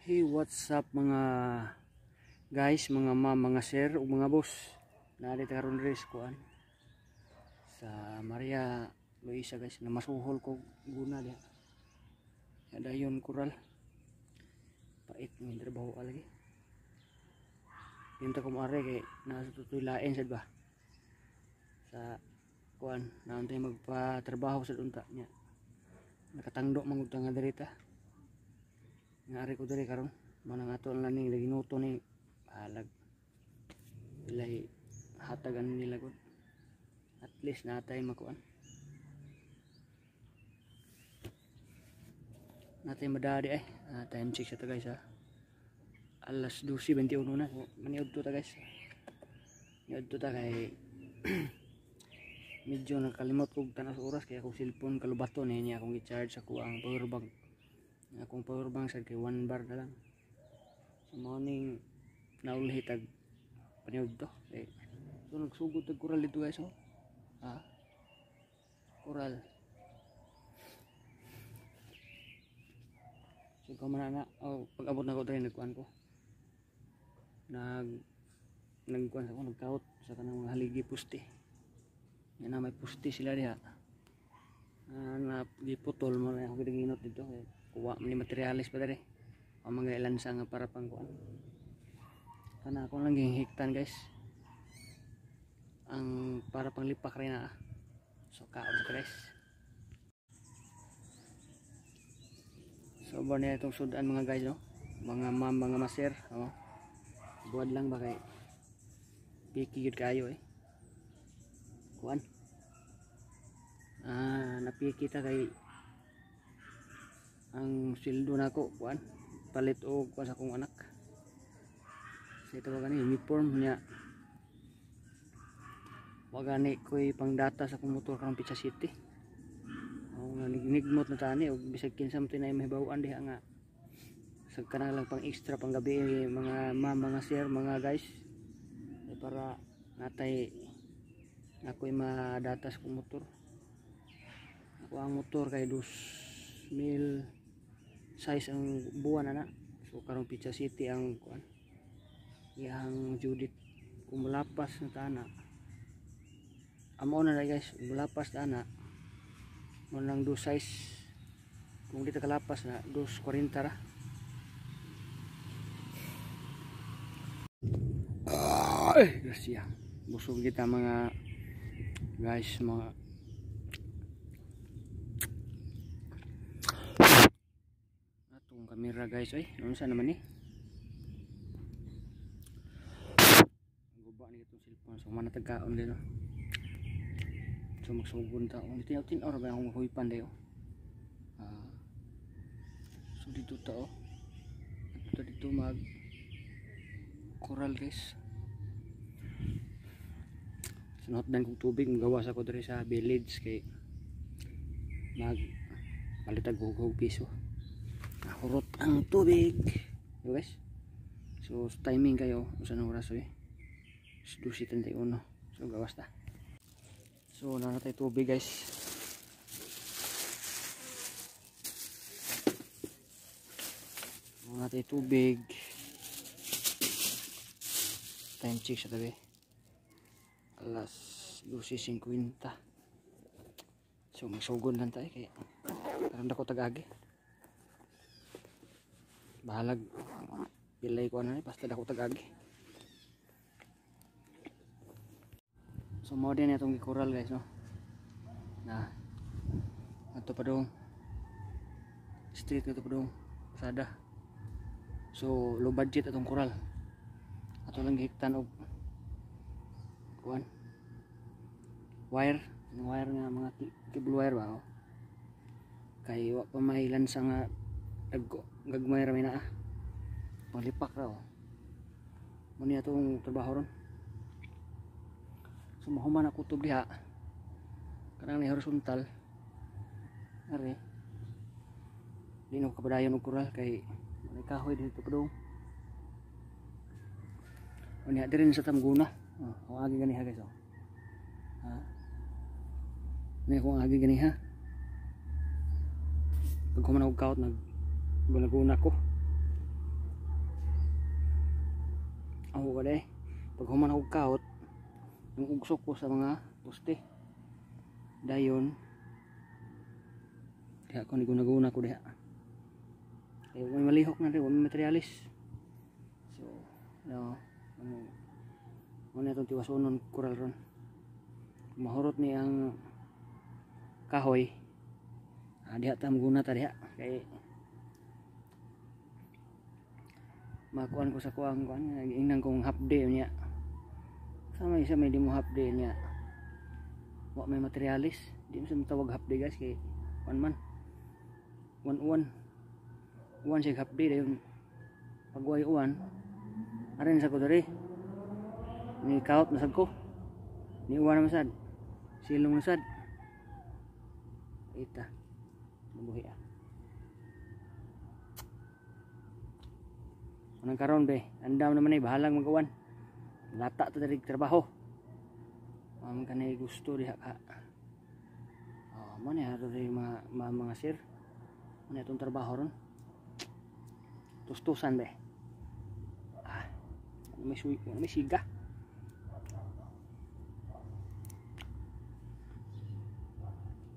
Hey, what's up mga guys, mga ma'am, mga sir, ug mga boss. Naa karon diri sa kuan sa Maria Luisa, guys, na masuhol ko guna diha. Dayon kural. Pait ng trabaho ka lagi. Yun ta kumare kay nasa tutoy lain sad ba. Sa kuan, naantay magpatrabaho sa unta niya. Nakatangdo man gud ta nga diri ta. Nga ari ko diri karon, manang ato lang ning ginuto ni halag. Ilay hatagan nila gud. At least natay makuan. Natay madadi ay. Time check sa ta, guys, ha. Alas 12:21 na. So, maniud to ta, guys. Niud to ta kay medyo nakalimot kog tanas oras kaya akong cellphone kalubaton eh niya akong i-charge sa kuang power bank. Akong power bank sad kay 1 bar na lang. So morning naulhi tag paniud to. Eh, so nagsugod tag kural dito, guys, oh. Ah. Kural. So kamo na oh, pag abot na ko diri nagkuan ko. Nagkuan sa ko, nagkaut sa kanang mga haligi puste. Yan na may puste sila diha. Na giputol mo na ako giginot dito kay kuha man ni materyales pa diri. Ang mga ilansa nga para pang kuan. Kana ako lang gihiktan, guys. Ang para pang lipak rin na. So kaon sa guys. So ba na itong sudan mga guys, no? Mga ma'am, mga maser, oh. Buwad lang ba kay piki gud kayo eh. Kuan. Napiki ta kay ang sweldo nako kuan palit og kuan sa akong anak. Sa ito ba gani uniform niya. Wa gani koy pangdata sa akong motor karong Pizza City. Oh, nga nigmot na tani og bisag kinsa man tinay mahibaw-an diha nga sa kanang lang pang extra pang gabi eh, mga ma'am, mga sir, mga guys. Eh, para natay ako'y madata sa akong motor. Ako ang motor kay 2000 size ang buwan na. So karong Pizza City ang kuan. Iyang Judith kung mulapas na tana. Amo na guys, mulapas na ana. Mo lang do size. Kung di ta kalapas na 240 ra. Ay, gracia. Busog kita mga guys, mga atong kamera, guys, oy. Unsa naman ni? Guba ni itong cellphone. So man natagkaon din, no? So magsugon ta. Ang tinaw-tinaw ra ba akong huypan dayo. So dito ta, oh. Dito dito mag coral, guys. Sinotdan kong tubig, magawas ako diri sa village kay mag palitag hug piso. Nahurot ang tubig. Yo guys. So timing kayo usa na oras eh. 12:31. So gawas ta. So na tayo tubig, guys. Na tayo tubig. Time check sa tabi. Alas 12:50. So magsugod lang tayo kay karon dako tagagi. Bahalag pilay ko ano ni basta dako tagagi. So mo din itong gikural, guys, no. Na ato pa dong street nga to pa dong pasada. So low budget atong kural. Ato lang gihiktan og kuan wire, yung wire nga mga cable wire ba, oh. Kay wa pa may lansa nga dagko, gagmay ra may naa. Panglipak ra, oh. Mo ni atong trabaho ron. So mahuman ako kutob diha. Kanang ni horizontal. Are. Di na ko kapadayon og kural kay may kahoy dito pa dong. Unya diri sa Tamguna. Oh, akong agi ganiha, guys, oh. Ha? Ni akong agi ganiha. Pag human og kaut nag guna-guna ko. Ako ka pag human ako kaut, yung ugsok ko sa mga poste. Dayon diha ko ni guna-guna ko diha. Kaya may malihok na rin, may materialis. So, no, ano, ano itong tiwasunon kural ron. Mahurot ni ang kahoy. Diha ta maguna ta diha. Kay makuan ko sa kuang kuan, ingnan kong half day niya. Sama isa may di mo half day niya. Wa may materialis, di mo sa matawag half day guys kay kuan man. Uwan-uwan. Uwan siya half day dayon. Pag way uwan, arin sa ko diri. Ni kaut na sad ko. Ni uwan naman sad. Silong na sad. Ita. Mabuhi ah. Anong karon be? Andam naman eh, bahalang mag-uwan. Lata ta diri trabaho. Am kanay gusto diha ka. Oh, mo ni ato diri mga sir. Mo ni atong trabaho ron. Tustusan be. Ah. May suy, may siga.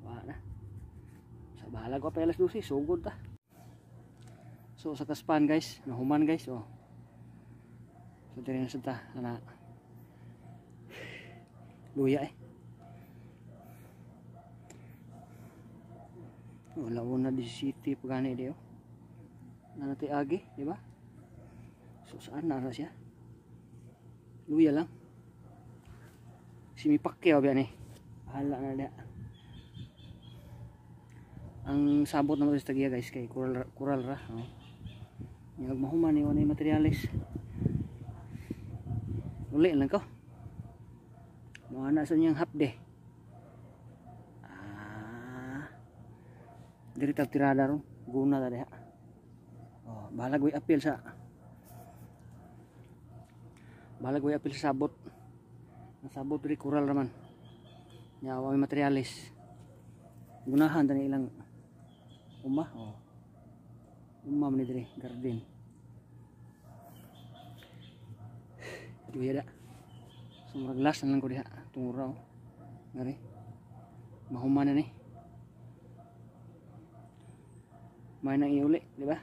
Wa na. Sa bahala ko pa alas 12, sugod ta. So sa kaspan guys, nahuman guys oh. So diri na sad ta ana. Luya eh. Wala mo na di city pagani di oh. Nanatay agi, di ba? So saan na ra siya? Luya lang. Si Pacquiao ba ni? Bahala na dia. Ang sabot naman sa tagiya guys kay kural, kural ra oh. Yung mahuman ni wala materialis. Uli lang ko. Mga na sa niyang half day. Ah. Diri ta tirada ron, guna ta diha. Oh, bahalag way apil sa. Bahalag way apil sa sabot. Ang sabot diri kural raman. Nya wa may materialis. Gunahan tani ilang uma oh. Uma man ni diri garden. Duya da. So murag last na lang ko diha tungura oh. Ngari. Mahuman na ni. May nang iuli, di ba?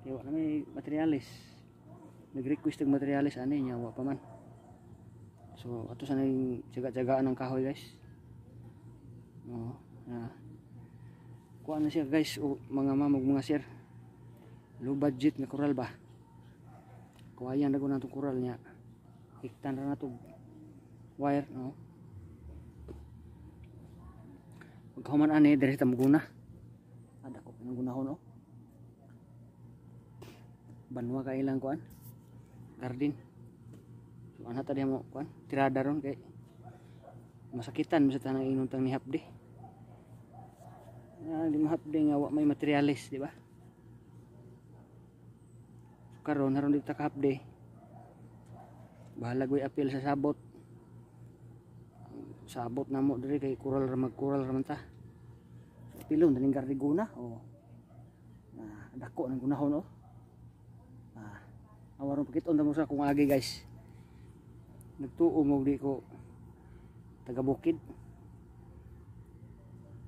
Kaya wala may materialis. Nag-request og materialis ani niya wa pa man. So ato sa nang tiyaga-tiyagaan ng kahoy guys. Oh, na. Kuha na siya guys o mga ma'am ug mga sir. Low budget nga kural ba? Kuhayan na ko na itong kural niya. Hiktan ra na itong wire, no? Pagkahuman ani, diri ta maguna. Ada ko pinang gunahon, oh. Banwa ka ilang kuan. Garden. So ana ta diha mo kuan, tirada ron kay masakitan mo sa tanang ingon tang ni hapde. Ah, di mo hapde nga wa may materialis, di ba? So, karon haron di ta ka hapde. Bahalag way apil sa sabot. Sabot na mo diri kay kural ra magkural ra man ta. So, apilon taning garden guna, oh. Ah, dako ng gunahon, oh. Ah, awaron pakiton ta mo sa kung agi guys. Nagtuo mo di ko taga bukid.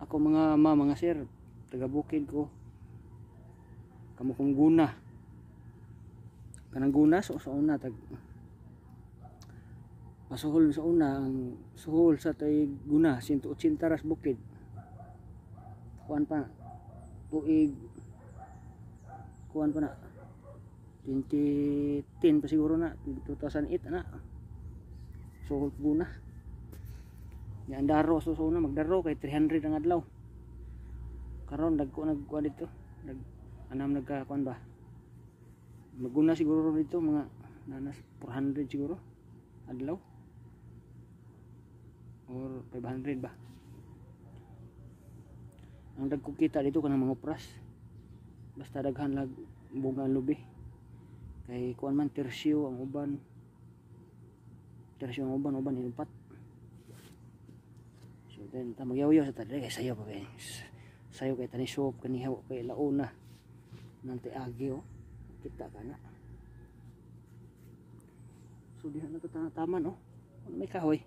Ako mga ma, mga sir, taga bukid ko. Kamo kong guna. Kanang guna so sa una tag pasuhol sa una ang suhol sa tay guna 180 ras bukid. Kuan pa tuig kuan pa na 2010 pa siguro na 2008 na. Suhol guna. Ya ang daro so sa una magdaro kay 300 ang adlaw. Karon dagko nagkuan dito. Nag anam nagkakuan ba? Maguna siguro dito mga nanas 400 siguro adlaw. Or 500 ba. Ang dagko kita dito kanang mga pras. Basta daghan lag bunga lubi. Kay kuan man tersyo ang uban. Tersyo ang uban, uban ilupat. So then ta magyaw-yaw sa tadre kay sayo pa kay. Sayo kay tani shop kaniha kay launa. Nante agi oh. Kita ka na. So diha na to taman oh. Ano may kahoy.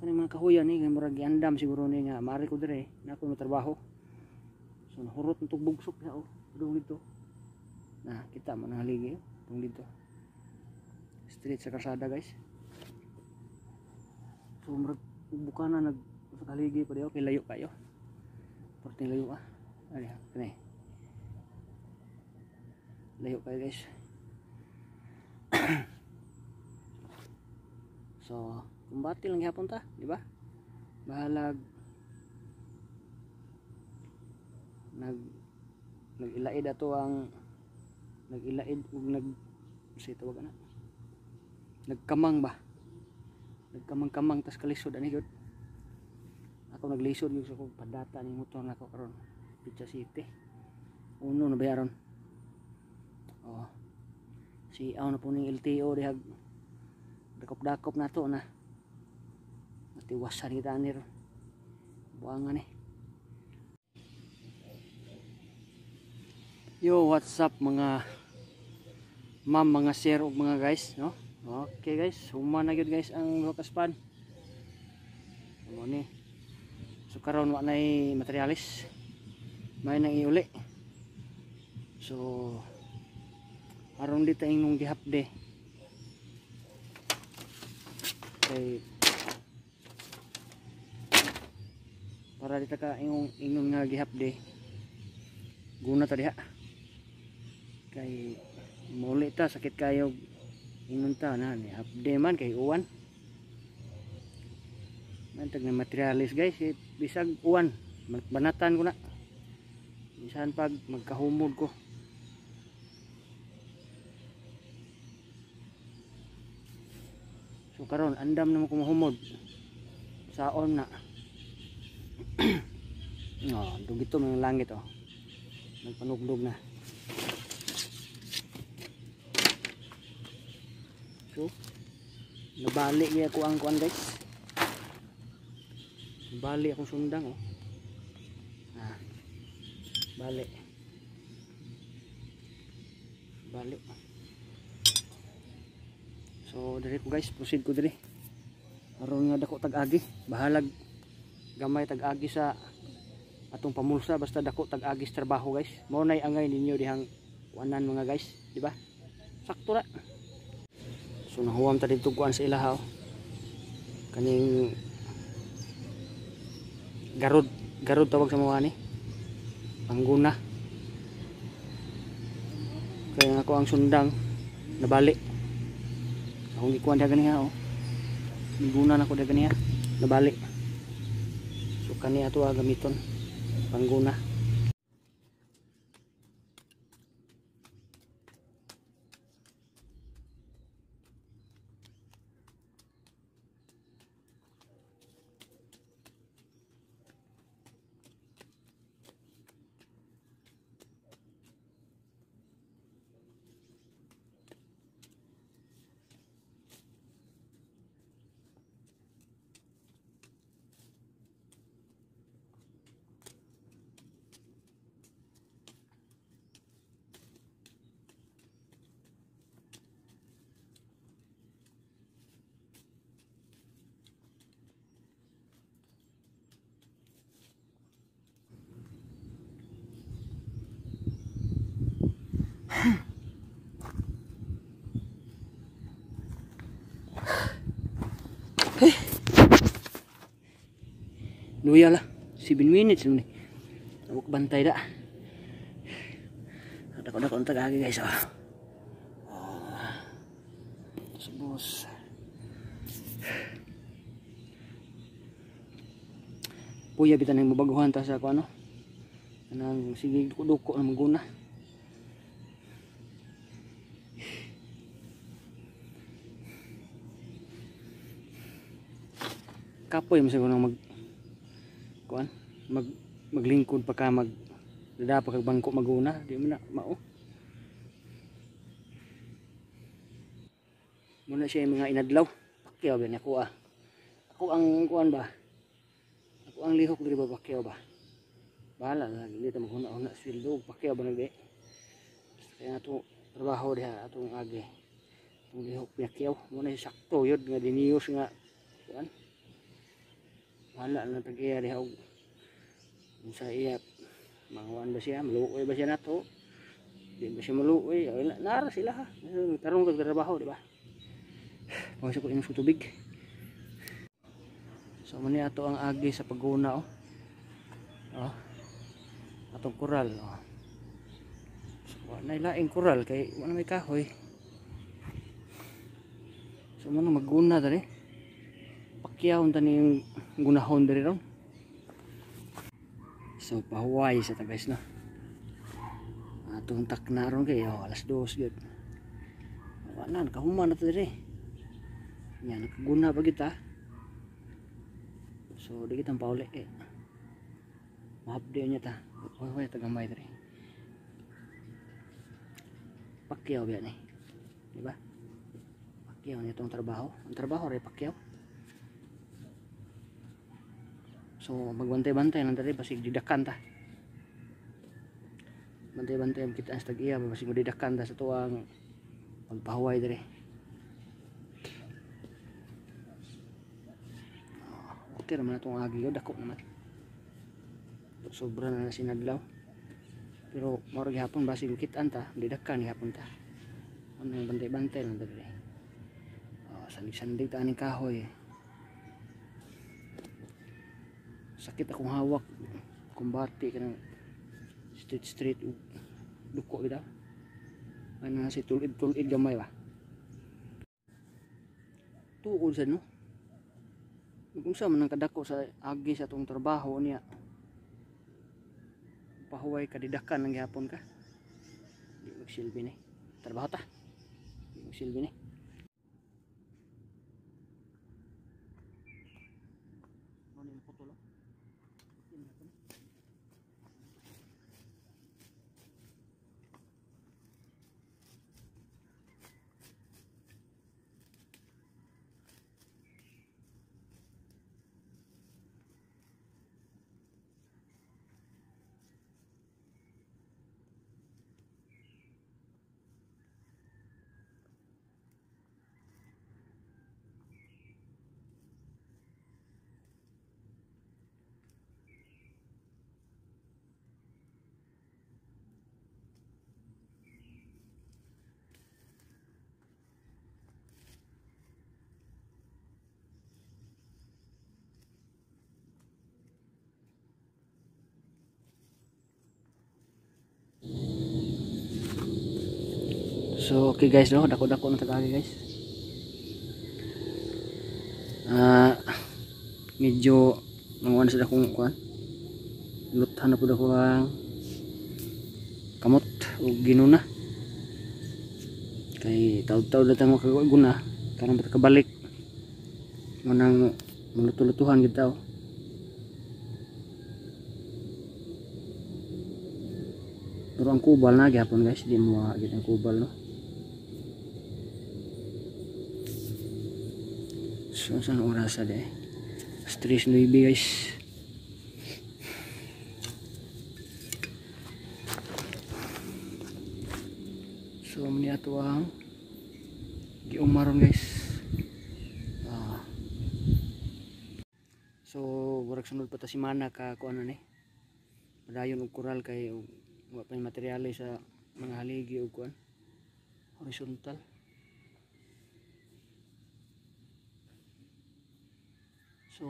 Kaning mga kahoyan ni murag giandam siguro ni nga mari ko dire na ako trabaho. So nahurot na tong bugsok diha oh. Padung dito. Na kita mo nang haligi oh. Padung dito. Straight sa kalsada guys. So murag bukana nag sa haligi pa diha kay layo kayo. Perting layo ah. Ari kani. Layo kayo guys. So kumbati lang gihapon ta, di ba? Bahalag nag-ilaid ato ang nag-ilaid ug nag say tawag ana. Nagkamang ba? Nagkamang-kamang tas kalisod ani gyud. Ako naglisod gyud sa akong padata ning motor nako karon. Picha City. Uno na bayaron. Oh. Si aw na po ning LTO dihag dakop-dakop na to na. Matiwasan kita ani ron. Buangan eh. Yo, what's up mga ma'am, mga sir ug mga guys, no? Okay guys, human na gyud guys ang duha ka span. Amo ni. So karon wa nay materialis. May nang iuli. So aron di ta ingong gihapde. Kay para di ta ka ingong nga gihapde. Guna ta diha. Kay muli ta sakit kayo ingon ta na ni hapde man kay uwan. Mantag na materialis guys, eh, bisag uwan banatan ko na. Bisan pag magkahumod ko. So karon andam na mo kumahumod. Saon na. Oh, dugito man ang langit oh. Nagpanugdog na. So nabali niya ako ang kuan guys. Bali akong sundang oh. Ah. Bali. Bali. So diri ko guys, proceed ko diri. Aron nga dako tag-agi, bahalag gamay tag-agi sa atong pamulsa basta dako tag-agi sa trabaho guys. Mao nay angay ninyo dihang kuanan mga guys, di ba? Sakto ra. So nahuwam ta didto kuan sa ilaha oh. Kaning garod, garod tawag sa mga ni. Pangguna. Kaya ako ang sundang nabali. Akong gikuan diha ganiha oh. Miguna na ko diha ganiha, nabali. So kani ato gamiton pangguna. Luya lah, 7 minutes ni. Ako bantay da. Dako-dako ang tagagi guys oh. Oh. Subos. Puya bitan ang mabaguhan ta sa ako ano. Kanang sige duko-duko na maguna. Kapoy mo siguro mag kuan maglingkod pa ka mag dada pa kag bangko maguna di mo na mao muna siya yung mga inadlaw pakyaw ba niya ako ah. Ako ang kuan ba, ako ang lihok diri ba pakyaw ba, bahala na dili ta maghuna-huna sweldo pakyaw ba nagdi. Kaya ato trabaho diha atong agi Itong lihok piyakyaw. Muna yung sakto yun nga diniyos nga. Kuan. Wala na tag-iya diha og sa iya. Manguan ba siya? Maluoy ba siya nato? Di ba siya maluoy? Nara sila ha. Tarong kag trabaho, di ba? Pangasa ko inom sa tubig. So man ato ang agi sa pagguna oh. Oh. Atong koral oh. So wa na laing koral kay wa na may kahoy. So man magguna diri. Pakyaw ta ni yung gunahon diri ron. So pahuway sa ta guys no. Atong takna ron kay oh, alas 2 gyud. Wa na nakahuman na ta diri. Nya nakaguna pa kita. So di kitang pauli eh. Mahapdi niya ta. Hoy hoy tagamay diri. Pakyaw biya ni. Di ba? Pakyaw ni itong trabaho. Ang trabaho ray pakyaw. So magbantay-bantay lang diri basig didakan ta. Bantay-bantay ang kita sa tag-iya basig didakan ta sa tuang pagpahuway diri. Okay naman itong agi yun, dako naman. Sobra na na sinadlaw. Pero mura gihapon basig kitaan ta, didakan gihapon ta. Ano yung bantay-bantay lang diri. Oh, sandig-sandig ta aning kahoy. Sakit akong hawak. Kumbati kanang street duko bitaw. Ano na si tulid-tulid gamay ba. Tuod sa no. Kung sa man ang kadako sa agi sa atong trabaho niya. Pahuway kadidakan lang gihapon ka. Di magsilbi ni. Trabaho ta. Di magsilbi ni. Ano yung putulo? So okay guys no, dako-dako na tagagi guys. Medyo nanguan sa dakong kuan. Luthan na pud ako ang kamot og ginuna. Kay taud-taud na tang makaguna karon pa kabalik. Manang maluto-lutuhan gid taw. Pero ang kubal na gihapon guys, di mo gid ang kubal no. So saan oras na eh? 3:09 guys. So muni ato ang giumaron guys. So murag sunod pa ta semana ka kuan ni. Padayon og koral kay wa pa materyales sa mga haligi og kuan horizontal. So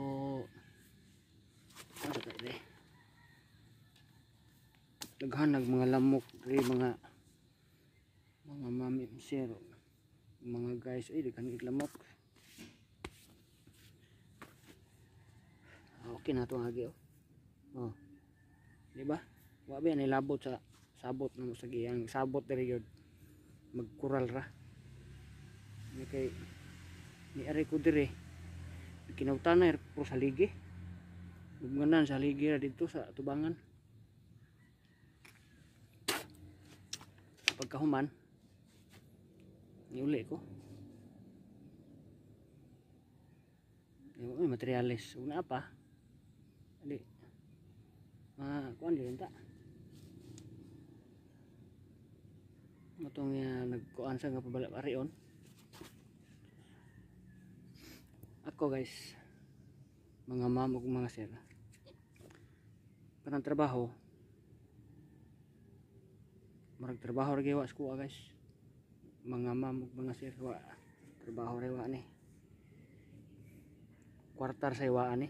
ano ta dire? Daghan nag mga lamok diri, mga mami sir, mga guys, ay daghan gid lamok. Okay na to agi oh. Oh. Di ba? Wa ba nilabot sa sabot namo sa giyang sabot diri gyud. Magkural ra. Ni kay ni ari ko diri. Kinautan na puro sa haligi. Ugmanan sa haligi ra didto sa tubangan. Pagkahuman niuli ko. Ay, materyales una pa. Ali. Kuan gyud ta. Matong nagkuan sa nga pabalik arion. Ako guys, mga ma'am ug mga sir, kanang trabaho, murag trabaho ra gyud wa sa kuha guys. Mga ma'am ug mga sir, wa trabaho ra wa ni. Kwartar sa iwaan ni.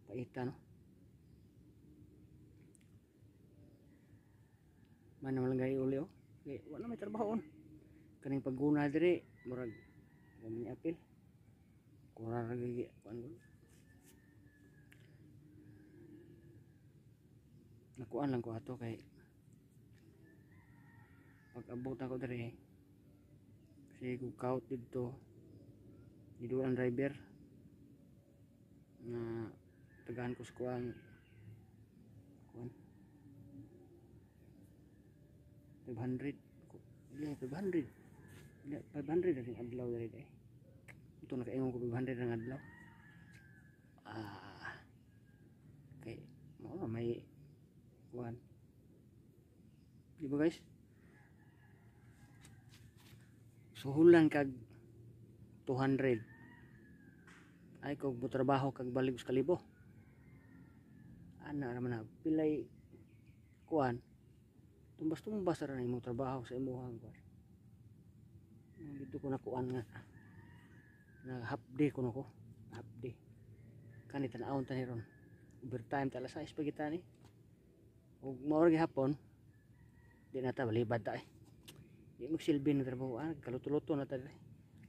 Paita no. Man naman lang uli oh. Kay wa na may trabaho on. Kaning pagguna diri murag wa man ni apil. Kura ra gyud kuan ko. Nakuan lang ko ato kay pag abot ako diri kasi kung kaut dito dito ang driver na tagaan ko sa kuan kuan 500 yeah, 500 yeah, 500 ang adlaw diri eh. Ito nakaingon ko 500 ang adlaw. Kay mo may kuan. Di ba guys? Suhulan kag 200. Ay kog mo trabaho kag balig sa kalibo. Ana ra man na pilay kuan. Tumbas-tumbas ra na imong trabaho sa imong kuan. Dito ko nakuan nga na half day kuno ko. Half day. Kani tan-awon ta ni ron. Overtime ta alas 6 pa kita ni. Ug mao ra gihapon di na ta balibad ta eh. Di magsilbi na trabaho, kaluto-luto na ta diri.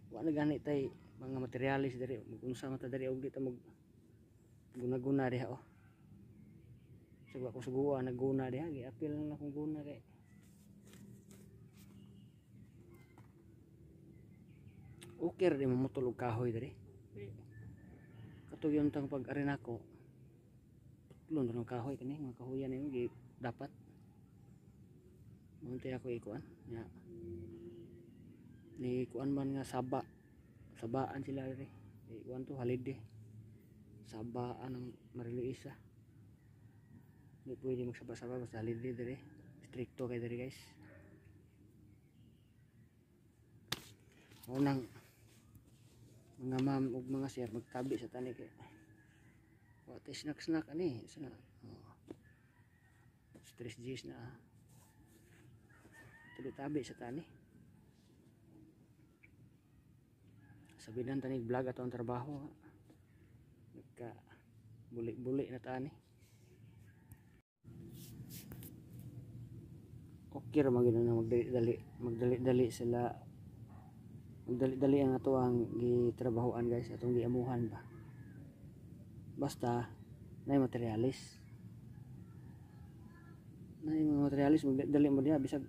Wa na gani tay mga materialis diri, magunsa man ta diri og di ta mag guna-guna diha oh. Suga ko suguan naguna diha, giapil lang akong guna kay. Okay ra di mamutol og kahoy diri. Katong yung tang pag-ari nako, putlon ra ng kahoy kani, mga kahoyan nimo gi dapat. Munti ako ikuan nya. Ni kuan man nga saba. Sabaan sila diri. Ikuan to holiday. Sabaan ang Mariluisa. Di pwede magsaba-saba basta holiday diri. Stricto kay diri guys. Unang mga ma'am ug mga sir magtabi sa tani kay wa tay snack-snack ani sana. Oh. Stress G's na. Tabi-tabi sa tani. Sabihan tani vlog ato ang trabaho. Nagka buli-buli na tani. Okay ra man gyud na magdali-dali, magdali-dali sila. Magdali-dali ang ato ang gitrabahoan guys, atong giamuhan ba. Basta nay materialis. Nay mga materialis magdali mo diha bisag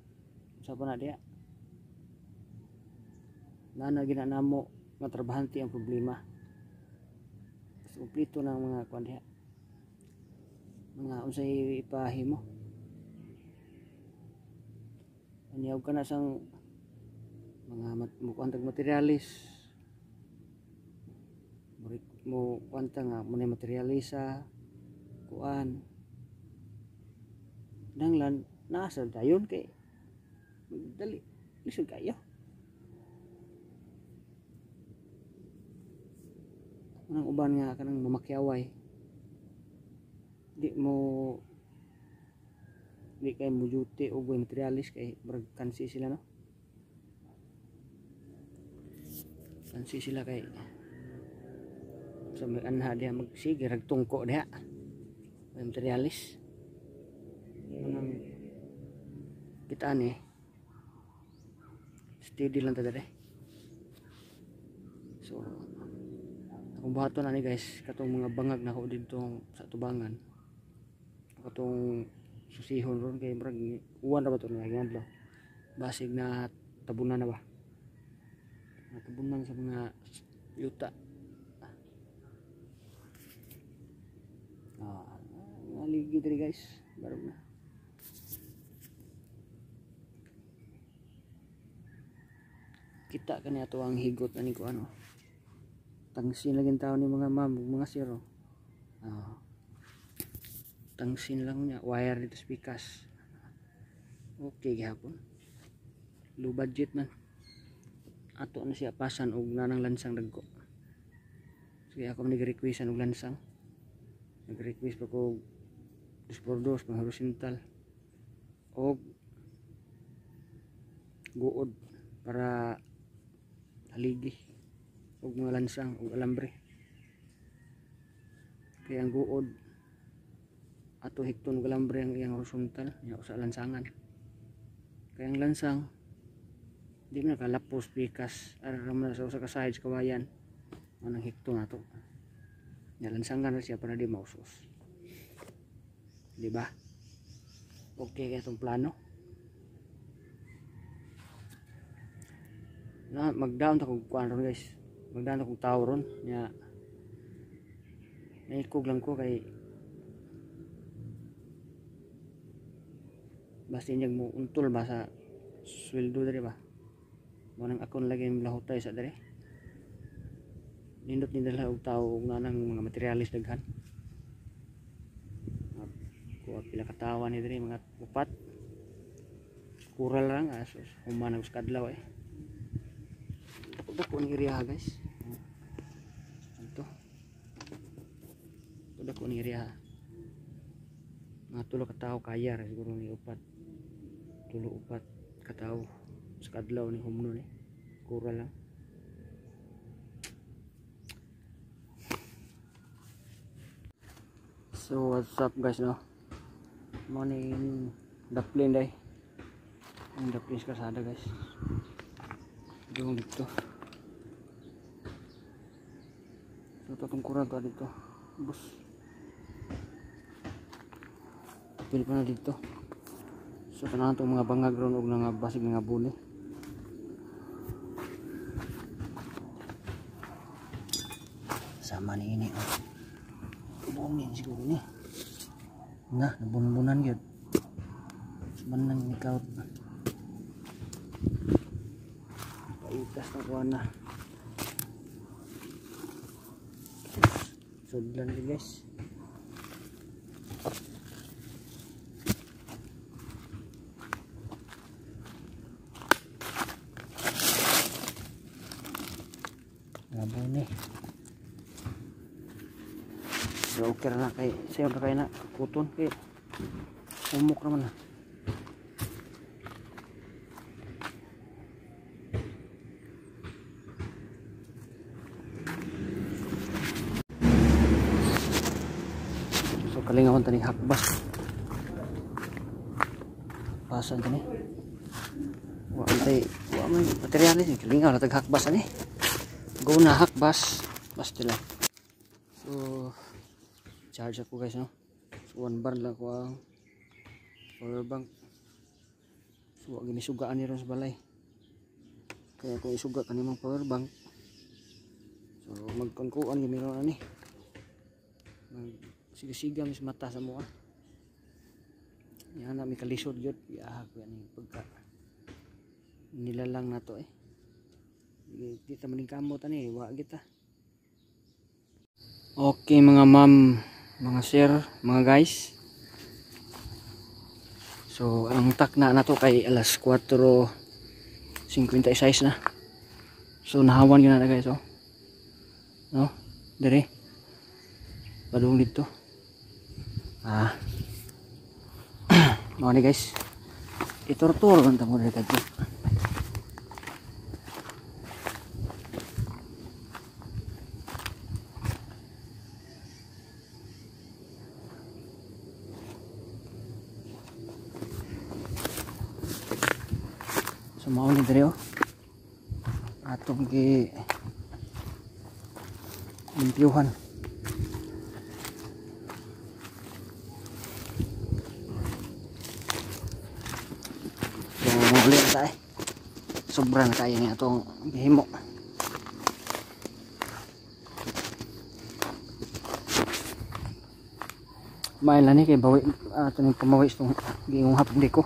sa pa na diha. Nana ginanamo nga trabahante ang problema. Basta kumpleto na ang mga kuan diha. Mga unsay ipahimo. Aniyaw ka na sang mga mukuan tag materialis. Murik mo kuan ta nga mo na materialisa kuan. Nanglan nasa dayon kay magdali lisod kayo. Anang uban nga kanang mamakyaway. Di mo di kay mo duty o boy materialis kay murag kansi sila no. Kansi sila kay sa may anha diha magsige rag tungko diha. May materialis. Anang kita ani steady lang ta dere. So akong buhaton ani guys katong mga bangag nako didto sa tubangan. Katong susihon ron kay murag uwan ra ba to nga adlaw. Basig na tabunan na ba. Natabunan sa mga yuta. Naligi diri guys, barog na. Kita kani ato ang higot ani ko ano. Tangsin lagi taon ni mga ma'am ug mga sir. Tangsin lang niya wire dito sa pikas. Okay gihapon. Low budget man. Ato na siya pasan og nanang lansang dagko. So kaya ako nag-request og lansang. Nag-request pa ko 2x2 pang horizontal og guod para haligi og mga lansang og alambre. Kaya ang guod ato hikton og alambre ang iyang horizontal nya usa lansangan. Kaya ang lansang di man nakalapos pikas ara man sa usa ka sides kawayan anang hikton ato. Nya lansangan na siya para di mausos. Di ba? Okay kaya itong plano. Na magdaon ta kog kuan ron guys. Magdaon ta kog tawo ron nya. Naikog lang ko kay basta inyag mo untol ba sa sweldo diri ba. Mo nang akon lagi lahutay sa diri. Nindot ni dala og tawo og nanang mga materialis daghan. Kuha pila ka tawo ni diri, mga upat. Kural lang asos human ang kadlaw eh. Dako ni area guys. Ito. Dako ni area. Mga tulo ka tawo kaya ra siguro ni upat. Tulo upat ka tawo sa kadlaw ni humno ni. Kural lang. So what's up guys no? Morning daplin day. Ang daplin sa kalsada guys. Doon dito. So itong kural to dito. Bus. Pili pa na dito. So tanahan itong mga bangag ron og nga basig nga buli. Sama ni ini oh. Bungin siguro ni. Nah, nabunbunan gyud. Manang ni kaut. Paitas na kuha na. Sudlan gyud guys. Nabuni. So okay na kay sayo na kay na kuton kay umok naman na. So kalingawan tani hakbas. Pasan tani. Wa antay wa man materialis kalingaw na tag hakbas ani. Go na hakbas basta lang. So charge ako guys no. So 1 bar lang ko ang power bank. So wa ginisugaan ni ron sa balay. Kaya kung isuga kanimong power bank, so magkangkuan gini ron ani. Magsiga-siga mis mata sa mua. Yan na mi kalisod gyud giahak ani pagka nilalang nato eh. Di ta maning kamot ani wa kita. Okay mga ma'am, mga sir, mga guys. So ang takna na to kay alas 4:56 na. So nahawan gyud na guys oh. No, dire. Padung dito. Ah. Mao ni guys. Iturtur man ta mo diri kadto. So mao ni diri oh. Atong gi limpyuhan. So muli na tayo. Sobra na tayo ni atong gihimo. Main lang ni kay bawi ato ning pamawi itong giingong hapon di ko.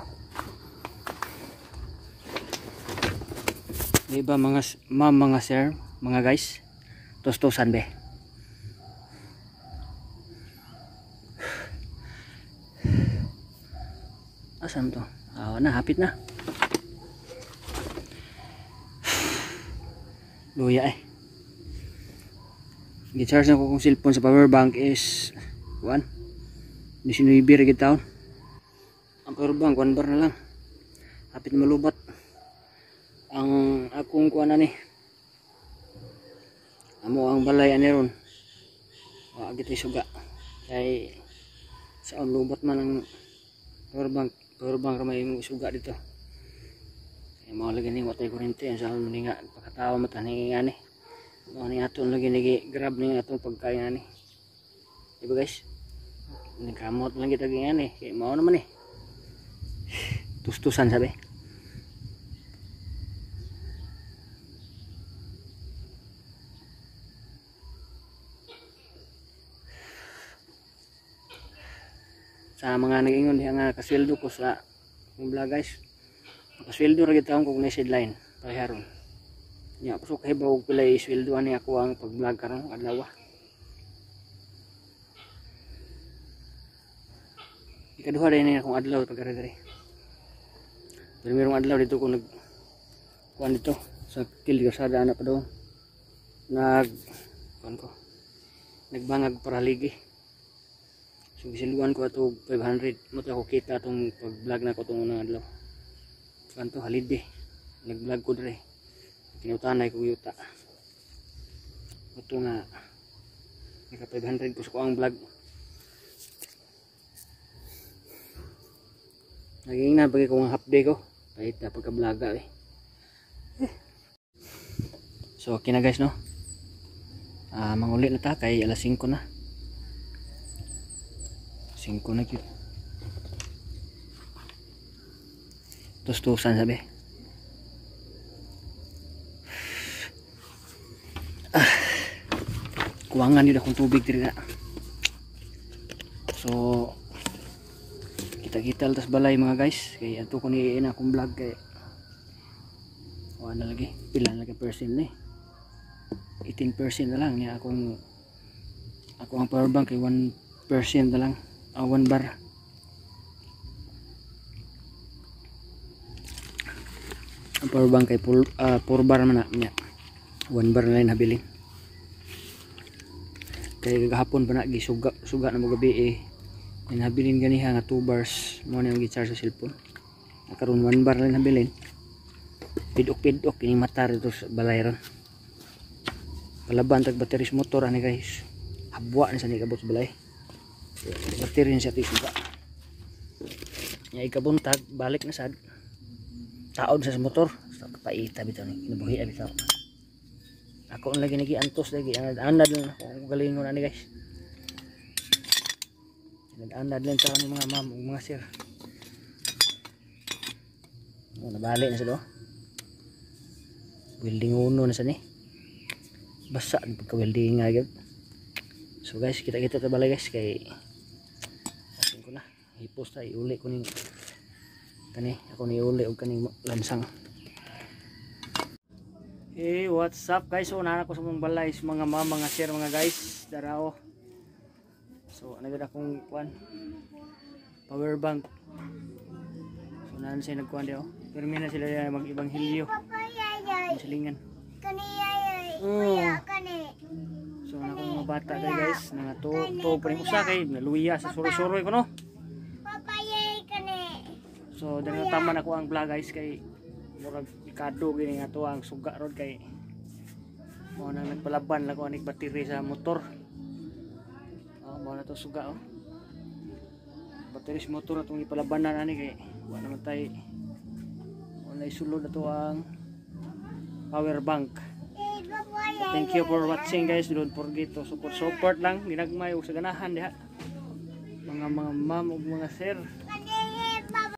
Di ba mga ma'am, mga sir, mga guys, tustusan be. Asan to? Ah, na hapit na. Luya eh. Gi-charge na ko kong cellphone sa power bank is 1 19 ra gid taon. Ang power bank 1 bar na lang. Hapit na malubat. Ang akong kuan ani. Amo ang balay ani ron. Wa gid suga. Kay sa lubat man ang power bank ra may imong suga dito. Kay mao lagi ni watay kuryente sa ni nga pagkatawa mata ni ani. Mao ni aton lagi ni grab ni atong pagkain ani. Diba guys? Nagkamot lang kita ganyan eh. Kay mao naman eh. Tustusan sabi. Sa mga nag-ingon diha nga kasweldo ko sa akong vlog guys. Kasweldo ra gid taon ko kung sideline pareharon. Nya pasok kahibaw og pilay sweldo ani ako ang pag-vlog karon adlaw. Ikaduha din akong adlaw pag diri. Primerong adlaw dito ko nag kuan dito sa Kilgasada ana pa daw. Nag kuan ko. Nagbangag para haligi. So gisiluan ko ato 500 mo ako kita atong pag-vlog na ko tong unang adlaw. Kanto halidi. Nag-vlog ko dire. Kinutanay ko yuta. Ato nga naka 500 ko sa kuang vlog. Naging na pagi ko nga half day ko. Pahit na pagka-vlog eh. So okay na guys no. Manguli na ta kay alas 5 na. 5 na cute. Tustusan sabi. Kuwangan yun akong tubig diri na. So kita-kita atas balay mga guys. Kay ato ko ni iin akong vlog kay wala na lagi. Pila na lagi percent na eh. 18% na lang niya akong ako ang power bank kay 1% na lang. 1 bar. Ang power bank kay 4 bar man na niya. 1 bar na lang nabilin. Kay gahapon pa na gisuga suga na mo gabi eh. Nabilin ganiha nga 2 bars mo na yung gi-charge sa cellphone. Karon 1 bar lang nabilin. Pidok-pidok ini mata dito sa balay ron. Palaban tag battery sa motor ani guys. Habwa ni sa ni kabot sa balay. Battery ni sa suga. Nya ikabuntag balik na sad. Taod sa motor. Sa kapaita bitaw ni kinabuhi bitaw. Ako ang lagi nagiantos lagi anad-anad lang ako galingon ani guys. Anad-anad lang taon ni mga ma'am ug mga sir. Oh, nabali na sa do. Welding uno na sa ni. Basa ang pagka-welding nga gyud. So guys, kita-kita ta balay guys kay asin ko na. Hipos ta iuli ko ning kani, ako ni iuli og kaning lansang. Hey, what's up guys? So naa ko sa mong balay sa mga ma'am, mga sir, mga guys, darao. So ana gud akong kuan power bank. So naan siya nagkuan diha. Pirmi na sila diha mag-ebanghelyo. Silingan. Oh. So na akong mga bata dahil guys, nga to pa rin usa kay naluya sa suroy-suroy ko no. So dali na taman ako ang vlog guys kay murag ikado gini nga to ang suga rod kay mao nang nagpalaban lang ko anig battery sa motor. Oh, mao na to suga oh. Battery sa motor atong ipalabanan ani kay wa naman tay wala isulod ato ang power bank. So, thank you for watching guys. Don't forget to support lang ginagmay og sa ganahan diha. Mga ma'am ug mga sir.